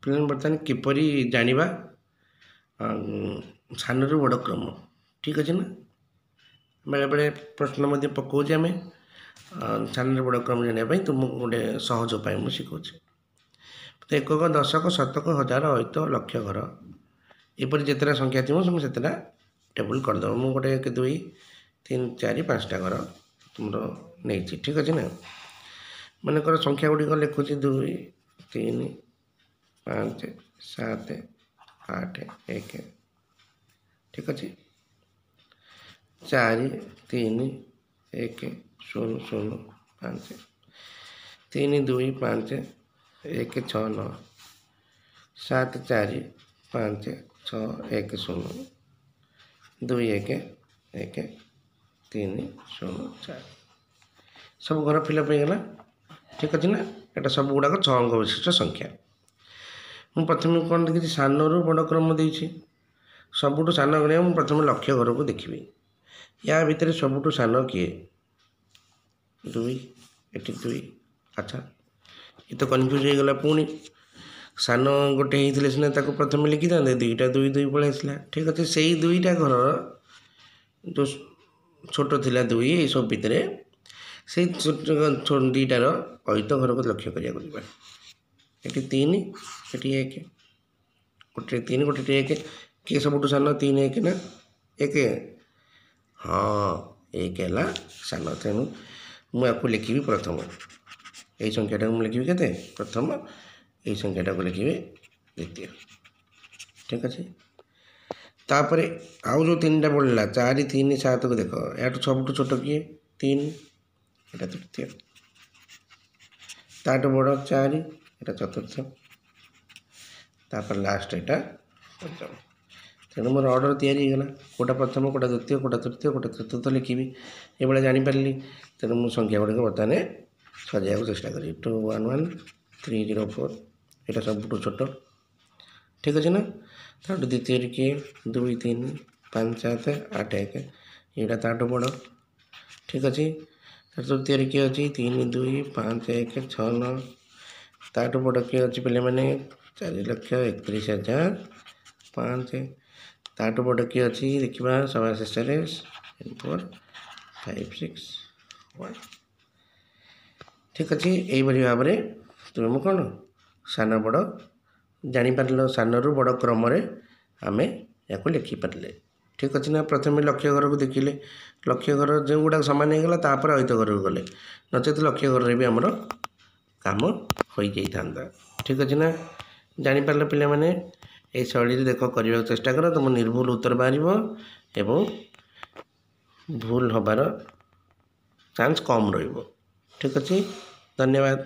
ପିଲାମାନେ, ବର୍ତ୍ତମାନ କିପରି ଜାଣିବା ସାନରୁ ବଡ଼ କ୍ରମ? ଠିକ୍ ଅଛି ନା? ବେଳେବେଳେ ପ୍ରଶ୍ନ ମଧ୍ୟ ପକାଉଛେ ଆମେ। ସାନରୁ ବଡ଼ କ୍ରମ ଜାଣିବା ପାଇଁ ତୁମକୁ ଗୋଟେ ସହଜ ଉପାୟ ମୁଁ ଶିଖାଉଛି। ଏକକ, ଦଶକ, ଶତକ, ହଜାର, ଅୟୁତ, ଲକ୍ଷ ଘର, ଏପରି ଯେତେଟା ସଂଖ୍ୟା ଥିବ ତୁମେ ସେତେଟା ଟେବୁଲ୍ କରିଦେବ। ମୁଁ ଗୋଟେ 1, 2, 3, 4, 5ଟା ଘର ତୁମର ନେଇଛି। ଠିକ୍ ଅଛି ନା? ମନେକର ସଂଖ୍ୟା ଗୁଡ଼ିକ ଲେଖୁଛି 2, 3, 5, 7, 8, 1। ଠିକ୍ ଅଛି? 4, 3, 1, 0, 0, 5, 3, 2, 5, 1, 6, 9, 7, 4, 5, 6, 1, 0, 2, 1, 1, 3, 0, 4। ସବୁ ଘର ଫିଲ୍ଅପ୍ ହେଇଗଲା। ଠିକ୍ ଅଛି ନା? ଏଇଟା ସବୁ ଗୁଡ଼ାକ 6 ଅଙ୍କ ବିଶିଷ୍ଟ ସଂଖ୍ୟା। ମୁଁ ପ୍ରଥମେ କ'ଣ ଦେଖିଛି? ସାନରୁ ବଡ଼ କ୍ରମ ଦେଇଛି। ସବୁଠୁ ସାନ ଗଣିବା, ମୁଁ ପ୍ରଥମେ ଲକ୍ଷ୍ୟ ଘରକୁ ଦେଖିବି। ୟା ଭିତରେ ସବୁଠୁ ସାନ କିଏ? 2। ଏଠି 2। ଆଚ୍ଛା, ଏ ତ କନଫ୍ୟୁଜ୍ ହେଇଗଲା ପୁଣି। ସାନ ଗୋଟେ ହେଇଥିଲେ ସିନା ତାକୁ ପ୍ରଥମେ ଲେଖିଥାନ୍ତେ। 2ଟା 2 2 ପଳେଇ ଆସିଲା। ଠିକ୍ ଅଛି। ସେଇ 2ଟା ଘରର ଯେଉଁ ଛୋଟ ଥିଲା 2, ଏସବୁ ଭିତରେ ସେଇ 2ଟାର ଅୟୁତ ଘରକୁ ଲକ୍ଷ୍ୟ କରିବାକୁ ଯିବା। ଏଠି 3, ଏଠି 1। ଗୋଟେ 3, ଗୋଟେ 1। କିଏ ସବୁଠୁ ସାନ? 3, 1 ନା 1? ହଁ, 1 ହେଲା ସାନ। ତେଣୁ ମୁଁ ୟାକୁ ଲେଖିବି ପ୍ରଥମ। ଏଇ ସଂଖ୍ୟାଟାକୁ ମୁଁ ଲେଖିବି କେତେ? ପ୍ରଥମ। ଏଇ ସଂଖ୍ୟାଟାକୁ ଲେଖିବି ଦ୍ୱିତୀୟ। ଠିକ୍ ଅଛି। ତାପରେ ଆଉ ଯେଉଁ 3ଟା ବଳିଲା, 4, 3, 7କୁ ଦେଖ। ଏହାଠୁ ସବୁଠୁ ଛୋଟ କିଏ? 3, ଏଇଟା ତୃତୀୟ। ତାଠୁ ବଡ଼ 4, ଏଇଟା ଚତୁର୍ଥ। ତାପରେ ଲାଷ୍ଟ ଏଇଟା ପଞ୍ଚମ। ତେଣୁ ମୋର ଅର୍ଡ଼ର ତିଆରି ହେଇଗଲା। କେଉଁଟା ପ୍ରଥମ, କେଉଁଟା ଦ୍ୱିତୀୟ, କେଉଁଟା ତୃତୀୟ, କେଉଁଟା ଚତୁର୍ଥ ଲେଖିବି, ଏଭଳିଆ ଜାଣିପାରିଲି। ତେଣୁ ମୁଁ ସଂଖ୍ୟା ଗୁଡ଼ିକ ବର୍ତ୍ତମାନ ସଜାଇବାକୁ ଚେଷ୍ଟା କରିବି। 2, 1, 1, 3, 0, 4, ଏଇଟା ସବୁଠୁ ଛୋଟ। ଠିକ୍ ଅଛି ନା? ତାଠୁ ଦ୍ୱିତୀୟରେ କିଏ? 2, 3, 5, 7, 8, 1, ଏଇଟା ତାଠୁ ବଡ଼। ଠିକ୍ ଅଛି। ତୃତୀୟରେ କିଏ ଅଛି? 3, 2, 5, 1, 6, 9। ତାଠୁ ବଡ଼ କିଏ ଅଛି ପିଲାମାନେ? 4,31,005। ତାଠୁ ବଡ଼ କିଏ ଅଛି ଦେଖିବା ସଭା ଶେଷରେ, 4, 5, 6, 1। ଠିକ୍ ଅଛି। ଏଇଭଳି ଭାବରେ ତୁମେ ମୁଁ କ'ଣ ସାନ ବଡ଼ ଜାଣିପାରିଲ। ସାନରୁ ବଡ଼ କ୍ରମରେ ଆମେ ୟାକୁ ଲେଖିପାରିଲେ। ଠିକ୍ ଅଛି ନା? ପ୍ରଥମେ ଲକ୍ଷ୍ୟ ଘରକୁ ଦେଖିଲେ, ଲକ୍ଷ୍ୟ ଘର ଯେଉଁଗୁଡ଼ାକ ସମାନ ହେଇଗଲା, ତାପରେ ଅୟୁତ ଘରକୁ ଗଲେ। ନଚେତ ଲକ୍ଷ୍ୟ ଘରରେ ବି ଆମର କାମ ହୋଇଯାଇଥାନ୍ତା। ଠିକ୍ ଅଛି ନା? ଜାଣିପାରିଲ ପିଲାମାନେ? ଏଇ ଶୈଳୀରେ ଦେଖ, କରିବାକୁ ଚେଷ୍ଟା କର, ତୁମ ନିର୍ଭୁଲ ଉତ୍ତର ବାହାରିବ ଏବଂ ଭୁଲ ହେବାର ଚାନ୍ସ କମ୍ ରହିବ। ଠିକ୍ ଅଛି, ଧନ୍ୟବାଦ।